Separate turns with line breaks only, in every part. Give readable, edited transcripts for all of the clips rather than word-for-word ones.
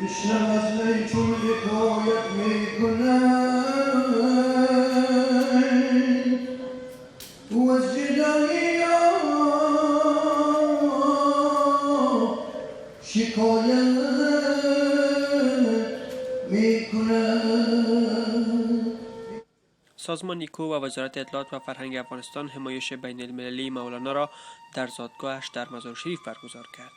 بشنو از نی چون حکایت میکند، او از جدایی شکایت میکند.
سازمان ایکو و وزارت اطلاعات و فرهنگ افغانستان همایش بین المللی مولانا را در زادگاهش در مزار شریف برگزار کرد.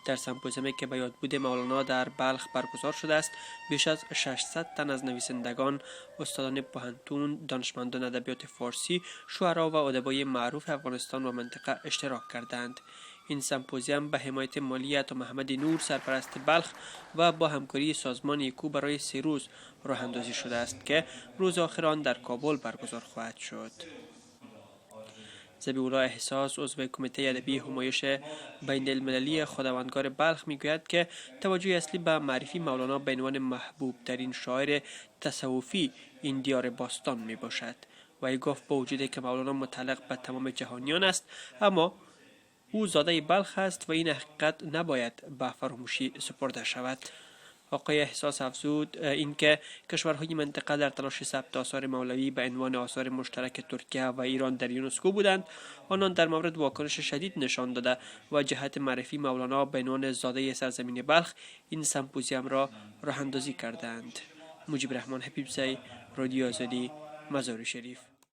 در سمپوزیومی که به یادبود مولانا در بلخ برگزار شده است، بیش از 600 تن از نویسندگان، استادان پوهنتون، دانشمندان ادبیات فارسی، شعرا و ادبای معروف افغانستان و منطقه اشتراک کردند. این سمپوزیم به حمایت مالی عطا محمد نور، سرپرست بلخ، و با همکاری سازمان ایکو برای 3 روز راه اندازی شده است که روز آخر آن در کابل برگزار خواهد شد. ذبیح احساس، عضو کمیته ادبی همایش بین المللی خداوندگار بلخ، میگوید که توجه اصلی به معرفی مولانا به عنوان محبوب ترین شاعر تصوفی این دیار باستان می باشد. و ای گفت با وجودی که مولانا متعلق به تمام جهانیان است، اما او زاده بلخ است و این حقیقت نباید به فراموشی سپرده شود. آقای احساس افزود اینکه کشورهای منطقه در تلاش ثبت آثار مولوی به عنوان آثار مشترک ترکیه و ایران در یونسکو بودند، آنان در مورد واکنش شدید نشان داده و جهت معرفی مولانا به عنوان زاده سرزمین بلخ این سمپوزیم را راه اندازی کردند. مجیب رحمان حبیبزی، رادیو آزادی، مزار شریف.